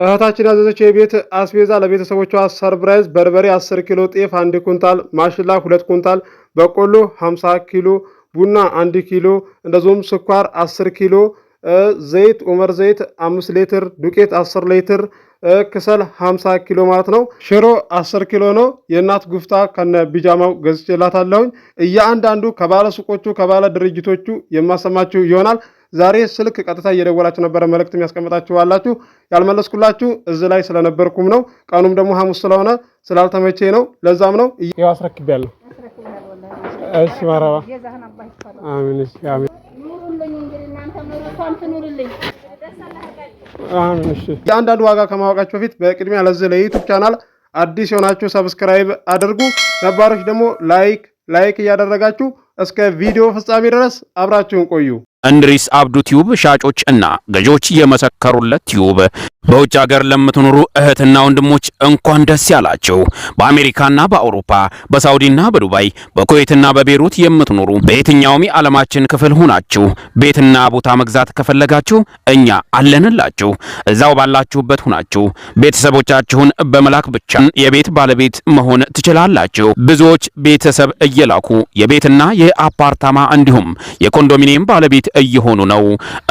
እህታችን ያዘዘችው የቤት አስቤዛ ለቤተሰቦቿ surprise በርበሬ 10 ኪሎ፣ ጤፍ 1 ኩንታል፣ ማሽላ 2 ኩንታል፣ በቆሎ 50 ኪሎ፣ ቡና 1 ኪሎ፣ እንደዚሁም ስኳር 10 ኪሎ፣ ዘይት ኡመር ዘይት 5 ሊትር፣ ዱቄት 10 ሊትር፣ ከሰል 50 ኪሎ ማለት ነው። ሽሮ 10 ኪሎ ነው። የእናት ጉፍታ ከነ ቢጃማው ገዝቼላታለሁኝ። እያንዳንዱ ከባለ ሱቆቹ ከባለ ድርጅቶቹ የማሰማችሁ ይሆናል። ዛሬ ስልክ ቀጥታ እየደወላችሁ ነበረ፣ መልእክት የሚያስቀምጣችሁ አላችሁ። ያልመለስኩላችሁ እዚህ ላይ ስለነበርኩም ነው። ቀኑም ደግሞ ሐሙስ ስለሆነ ስላልተመቼ ነው። ለዛም ነው። ይኸው አስረክቤያለሁ። እሺ መርሐባ። አሚን። እሺ አሚን። አሚን። እሺ የአንዳንዱ ዋጋ ከማወቃችሁ በፊት በቅድሚያ ለዚህ ለ YouTube channel አዲስ የሆናችሁ subscribe አድርጉ፣ ነባሮች ደግሞ like like እያደረጋችሁ እስከ ቪዲዮ ፍጻሜ ድረስ አብራችሁን ቆዩ። እንድሪስ አብዱ ቲዩብ ሻጮች እና ገዢዎች የመሰከሩለት ቲዩብ። በውጭ ሀገር ለምትኖሩ እህትና ወንድሞች እንኳን ደስ ያላችሁ። በአሜሪካና በአውሮፓ፣ በሳውዲና በዱባይ፣ በኩዌትና በቤሩት የምትኖሩ፣ በየትኛውም የዓለማችን ክፍል ሁናችሁ ቤትና ቦታ መግዛት ከፈለጋችሁ እኛ አለንላችሁ። እዛው ባላችሁበት ሁናችሁ ቤተሰቦቻችሁን በመላክ ብቻ የቤት ባለቤት መሆን ትችላላችሁ። ብዙዎች ቤተሰብ እየላኩ የቤትና የአፓርታማ እንዲሁም የኮንዶሚኒየም ባለቤት እየሆኑ ነው።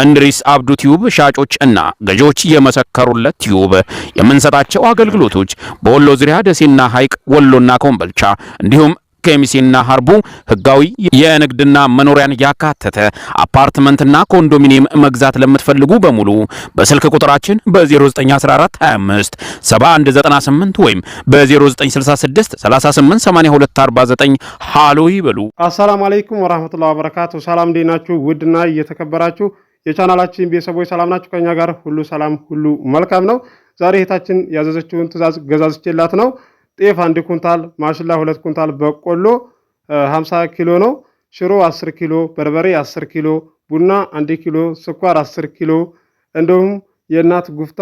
እንድሪስ አብዱ ቲዩብ ሻጮች እና ገዢዎች የመሰከሩለት ቲዩብ። የምንሰጣቸው አገልግሎቶች በወሎ ዙሪያ ደሴና ሐይቅ፣ ወሎና ኮምበልቻ እንዲሁም ከሚሴና ሀርቡ ህጋዊ የንግድና መኖሪያን ያካተተ አፓርትመንትና ኮንዶሚኒየም መግዛት ለምትፈልጉ በሙሉ በስልክ ቁጥራችን በ0914 25 7198 ወይም በ0966 38 82 49 ሃሎ ይበሉ። አሰላሙ አለይኩም ወራህመቱላሂ ወበረካቱ። ሰላም እንዴት ናችሁ? ውድና እየተከበራችሁ የቻናላችን ቤተሰቦች ሰላም ናችሁ? ከኛ ጋር ሁሉ ሰላም፣ ሁሉ መልካም ነው። ዛሬ እህታችን ያዘዘችውን ትዕዛዝ ገዛዝቼላት ነው። ጤፍ 1 ኩንታል፣ ማሽላ 2 ኩንታል፣ በቆሎ 50 ኪሎ ነው። ሽሮ 10 ኪሎ፣ በርበሬ 10 ኪሎ፣ ቡና 1 ኪሎ፣ ስኳር 10 ኪሎ፣ እንዲሁም የእናት ጉፍታ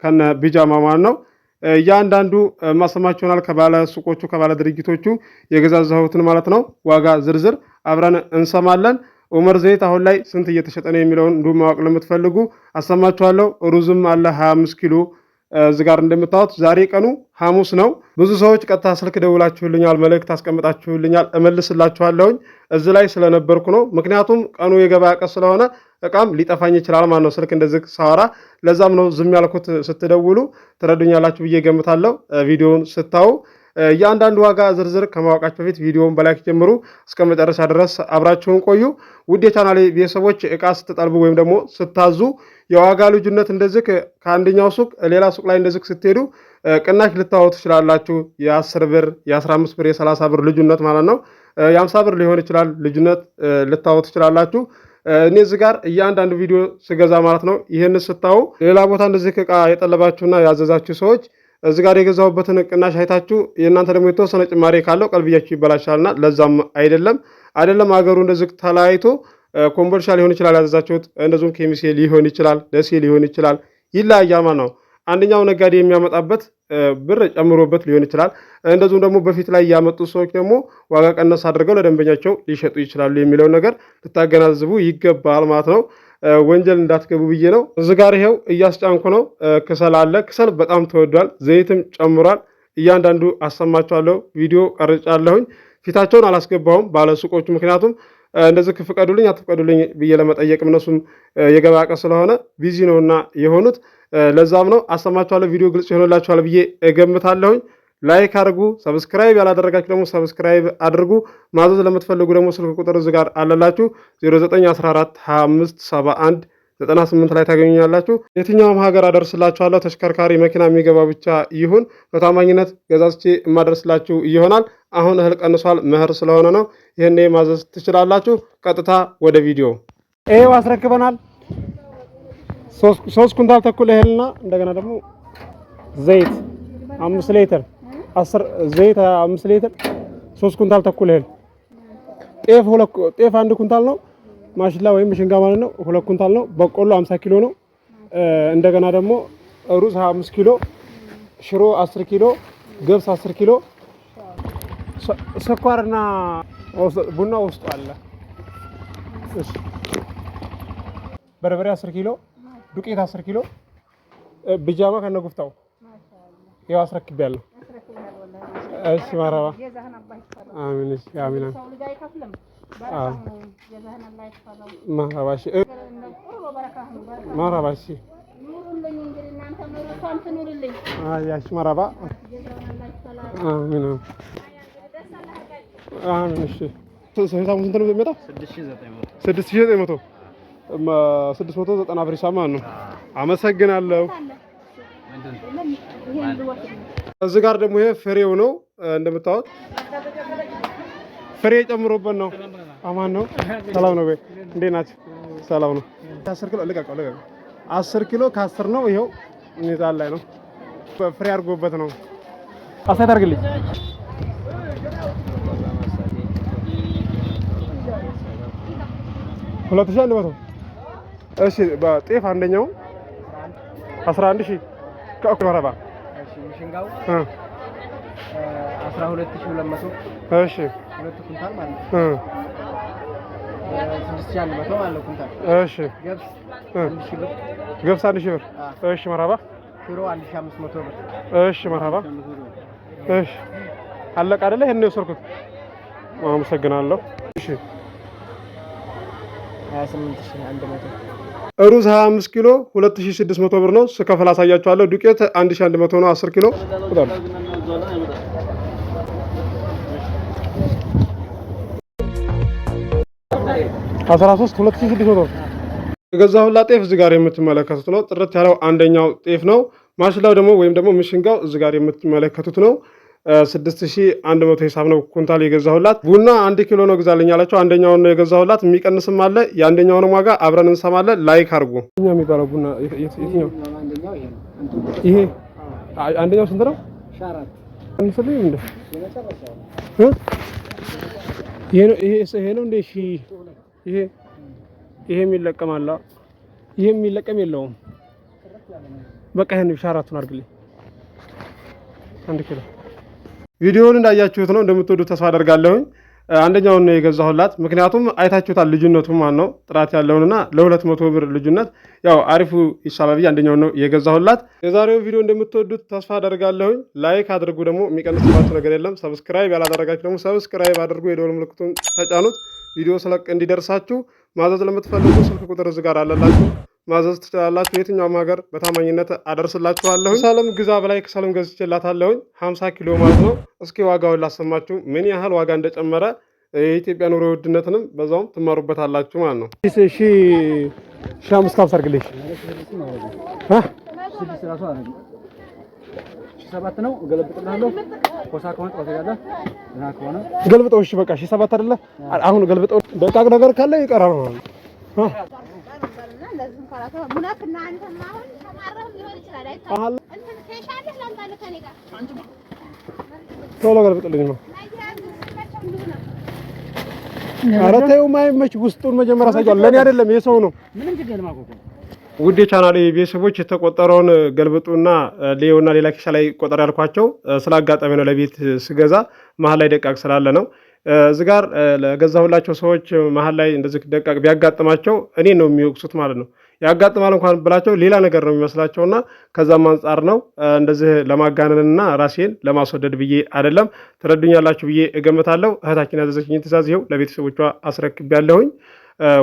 ከነ ቢጃማ ማለት ነው። እያንዳንዱ ማሰማችሁ ይሆናል። ከባለ ሱቆቹ ከባለ ድርጅቶቹ የገዛዛሁትን ማለት ነው ዋጋ ዝርዝር አብረን እንሰማለን። ኡመር ዘይት አሁን ላይ ስንት እየተሸጠ ነው የሚለውን እንዲሁም ማወቅ ለምትፈልጉ አሰማችኋለሁ። ሩዝም አለ 25 ኪሎ እዚህ ጋር እንደምታዩት ዛሬ ቀኑ ሐሙስ ነው። ብዙ ሰዎች ቀጥታ ስልክ ደውላችሁልኛል፣ መልእክት አስቀምጣችሁልኛል፣ እመልስላችኋለሁኝ። እዚህ ላይ ስለነበርኩ ነው። ምክንያቱም ቀኑ የገበያ ቀን ስለሆነ እቃም ሊጠፋኝ ይችላል ማለት ነው፣ ስልክ እንደዚህ ሳወራ። ለዛም ነው ዝም ያልኩት። ስትደውሉ ትረዱኛላችሁ ብዬ ገምታለሁ። ቪዲዮውን ስታዩ እያንዳንዱ ዋጋ ዝርዝር ከማወቃችሁ በፊት ቪዲዮውን በ like ጀምሩ፣ እስከ መጨረሻ ድረስ አብራችሁን ቆዩ። ውድ የቻናሌ ቤተሰቦች፣ እቃ ስትጠልቡ ወይም ደግሞ ስታዙ የዋጋ ልዩነት እንደዚህ ከአንደኛው ሱቅ ሌላ ሱቅ ላይ እንደዚህ ስትሄዱ ቅናሽ ልታወጡ ትችላላችሁ። የ10 ብር፣ የ15 ብር፣ የ30 ብር ልዩነት ማለት ነው። የ50 ብር ሊሆን ይችላል ልዩነት ልታወጡ ትችላላችሁ። እኔ እዚህ ጋር እያንዳንዱ ቪዲዮ ስገዛ ማለት ነው ይህን ስታዩ ሌላ ቦታ እንደዚህ እቃ የጠለባችሁና ያዘዛችሁ ሰዎች እዚህ ጋር የገዛሁበትን ቅናሽ አይታችሁ የእናንተ ደግሞ የተወሰነ ጭማሪ ካለው ቀልብያችሁ ይበላሻልና ለዛም አይደለም አይደለም ሀገሩ እንደዚህ ተለያይቶ ኮምቦልቻ ሊሆን ይችላል ያዘዛችሁት፣ እንደዚሁም ኬሚሴ ሊሆን ይችላል፣ ደሴ ሊሆን ይችላል፣ ይለያያል ማለት ነው። አንደኛው ነጋዴ የሚያመጣበት ብር ጨምሮበት ሊሆን ይችላል። እንደዚሁም ደግሞ በፊት ላይ ያመጡ ሰዎች ደግሞ ዋጋ ቀነስ አድርገው ለደንበኛቸው ሊሸጡ ይችላሉ የሚለውን ነገር ልታገናዝቡ ይገባል ማለት ነው። ወንጀል እንዳትገቡ ብዬ ነው። እዚህ ጋር ይኸው እያስጫንኩ ነው። ከሰል አለ። ከሰል በጣም ተወዷል። ዘይትም ጨምሯል። እያንዳንዱ አሰማችኋለሁ። ቪዲዮ ቀርጫለሁኝ። ፊታቸውን አላስገባሁም ባለሱቆቹ፣ ምክንያቱም እንደዚህ ፍቀዱልኝ አትፍቀዱልኝ ብዬ ለመጠየቅም እነሱም የገበያ ቀን ስለሆነ busy ነውና የሆኑት፣ ለዛም ነው። አሰማችኋለሁ። ቪዲዮ ግልጽ ይሆንላችኋል ብዬ እገምታለሁኝ። like አድርጉ። Subscribe ያላደረጋችሁ ደግሞ subscribe አድርጉ። ማዘዝ ለምትፈልጉ ደግሞ ስልክ ቁጥር እዚህ ጋር አለላችሁ፣ 0914 25 71 98 ላይ ታገኙኛላችሁ። የትኛውም ሀገር አደርስላችኋለሁ። ተሽከርካሪ መኪና የሚገባ ብቻ ይሁን፣ በታማኝነት ገዛዝቼ የማደርስላችሁ ይሆናል። አሁን እህል ቀንሷል፣ መኸር ስለሆነ ነው። ይህኔ ማዘዝ ትችላላችሁ። ቀጥታ ወደ ቪዲዮ። ይሄው አስረክበናል። 3 ኩንታል ተኩል እህልና እንደገና ደግሞ ዘይት 5 ሊትር፣ 10 ዘይት 5 ሊትር፣ 3 ኩንታል ተኩል እህል፣ ጤፍ ጤፍ 1 ኩንታል ነው። ማሽላ ወይም ሽንጋ ማለት ነው 2 ኩንታል ነው። በቆሎ 50 ኪሎ ነው። እንደገና ደግሞ ሩዝ 25 ኪሎ፣ ሽሮ 10 ኪሎ፣ ገብስ 10 ኪሎ፣ ስኳርና ቡና ውስጡ አለ። በርበሬ 10 ኪሎ፣ ዱቄት 10 ኪሎ፣ ቢጃማ ከነጉፍታው ይኸው አስረክቤያለሁ። እሺ መርሀባ። አሚን። እሺ አሚን። መርሀባ። እሺ መርሀባ። እሺ እሺ መርሀባ። አሚን። አሚን። እሺ ሂሳቡ ስንት ነው የሚመጣው? 6900 690 ብር ሂሳብ ማለት ነው። አመሰግናለሁ። እዚህ ጋር ደግሞ ይሄ ፍሬው ነው እንደምታዩት ፍሬ ጨምሮበት ነው። አማን ነው። ሰላም ነው ወይ? እንዴት ናችሁ? ሰላም ነው። 10 ኪሎ ልቀቀው፣ ልቀቀው። 10 ኪሎ ከ10 ነው። ይኸው ሚዛን ላይ ነው። ፍሬ አድርጎበት ነው። አስተያየት አድርግልኝ። 2100። እሺ በጤፍ አንደኛው 11,000 ከእኩል መረባ። እሺ ምሽንጋው 12,200። እሺ ሁለት ኩንታል ማለት ነው። 6,100 ማለት ነው ኩንታል። እሺ ገብስ 1,000 ብር። ገብስ 1,000 ብር። እሺ መርሀባ። ሽሮ 1,500 ብር። እሺ መርሀባ። እሺ አለቀ አይደለ? ይሄን ነው የወሰድኩት። አመሰግናለሁ። እሺ 28,100። ሩዝ 25 ኪሎ 2600 ብር ነው። ስከፍል አሳያችኋለሁ። ዱቄት 1100 ነው 10 ኪሎ። 13 2600። የገዛሁላት ጤፍ እዚህ ጋር የምትመለከቱት ነው። ጥርት ያለው አንደኛው ጤፍ ነው። ማሽላው ደግሞ ወይም ደግሞ ምሽንጋው እዚህ ጋር የምትመለከቱት ነው። 6100 ሂሳብ ነው ኩንታል የገዛሁላት። ቡና 1 ኪሎ ነው ግዛልኝ አላቸው። አንደኛውን ነው የገዛሁላት። የሚቀንስም አለ። የአንደኛውንም ዋጋ አብረን እንሰማለን። Like አድርጉ። የሚባለው ቡና የትኛው? ይሄ አንደኛው ስንት ነው? ቀንስልኝ እንደ ይሄ ነው እንደ ይሄ ይሄ የሚለቀም አለ። ይሄ የሚለቀም የለውም። በቃ ይሄን 4,000ን አድርግልኝ 1 ኪሎ። ቪዲዮውን እንዳያችሁት ነው፣ እንደምትወዱት ተስፋ አደርጋለሁኝ። አንደኛውን ነው የገዛሁላት፣ ምክንያቱም አይታችሁታል ልዩነቱ ማን ነው ጥራት ያለውንና ለ200 ብር ልዩነት ያው አሪፉ ይሻላል ብዬ አንደኛውን ነው የገዛሁላት። የዛሬው ቪዲዮ እንደምትወዱት ተስፋ አደርጋለሁኝ። Like አድርጉ፣ ደግሞ የሚቀንስባችሁ ነገር የለም። Subscribe ያላደረጋችሁ ደግሞ subscribe አድርጉ፣ የደወል ምልክቱን ተጫኑት፣ ቪዲዮ ስለቅ እንዲደርሳችሁ። ማዘዝ ለምትፈልጉ ስልክ ቁጥር እዚህ ጋር አለላችሁ፣ ማዘዝ ትችላላችሁ። የትኛውም ሀገር በታማኝነት አደርስላችኋለሁ። ከሰልም ግዛ በላይ ከሰልም ገዝቼላታለሁኝ 50 ኪሎ ማለት ነው። እስኪ ዋጋውን ላሰማችሁ ምን ያህል ዋጋ እንደጨመረ የኢትዮጵያ ኑሮ ውድነትንም በዛውም ትማሩበታላችሁ ማለት ነው። እሺ 550 አድርግልኝ። ገልብጠው። እሺ በቃ 7,000 አይደለ? አሁን ገልብጠው። ደቃቅ ነገር ካለ ይቀራል ማለት ነው። ቶሎ ገልብጥልኝ ነው። ኧረ ተይው፣ ማይመች ውስጡን መጀመሪያ አሳያለሁ። ለእኔ አይደለም የሰው ነው። ውድ የቻናሌ ቤተሰቦች የተቆጠረውን ገልብጡና ሌዮና ሌላ ኪሻ ላይ ቆጠር ያልኳቸው ስለ አጋጣሚ ነው። ለቤት ስገዛ መሀል ላይ ደቃቅ ስላለ ነው። እዚህ ጋር ለገዛሁላቸው ሰዎች መሀል ላይ እንደዚህ ደቃቅ ቢያጋጥማቸው እኔ ነው የሚወቅሱት ማለት ነው። ያጋጥማል እንኳን ብላቸው ሌላ ነገር ነው የሚመስላቸውና ከዛም አንጻር ነው እንደዚህ ለማጋነንና ራሴን ለማስወደድ ብዬ አይደለም። ትረዱኛላችሁ ብዬ እገምታለሁ። እህታችን ያዘዘችኝን ትእዛዝ ይኸው ለቤተሰቦቿ አስረክቤያለሁኝ።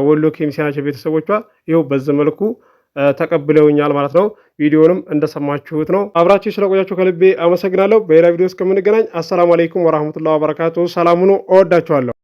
ወሎ ኬሚሴ ናቸው ቤተሰቦቿ። ይኸው በዚህ መልኩ ተቀብለውኛል ማለት ነው። ቪዲዮንም እንደሰማችሁት ነው። አብራችሁ ስለቆያችሁ ከልቤ አመሰግናለሁ። በሌላ ቪዲዮ እስከምንገናኝ አሰላሙ አለይኩም ወራህመቱላሂ ወበረካቱ። ሰላም ሁኑ። እወዳችኋለሁ።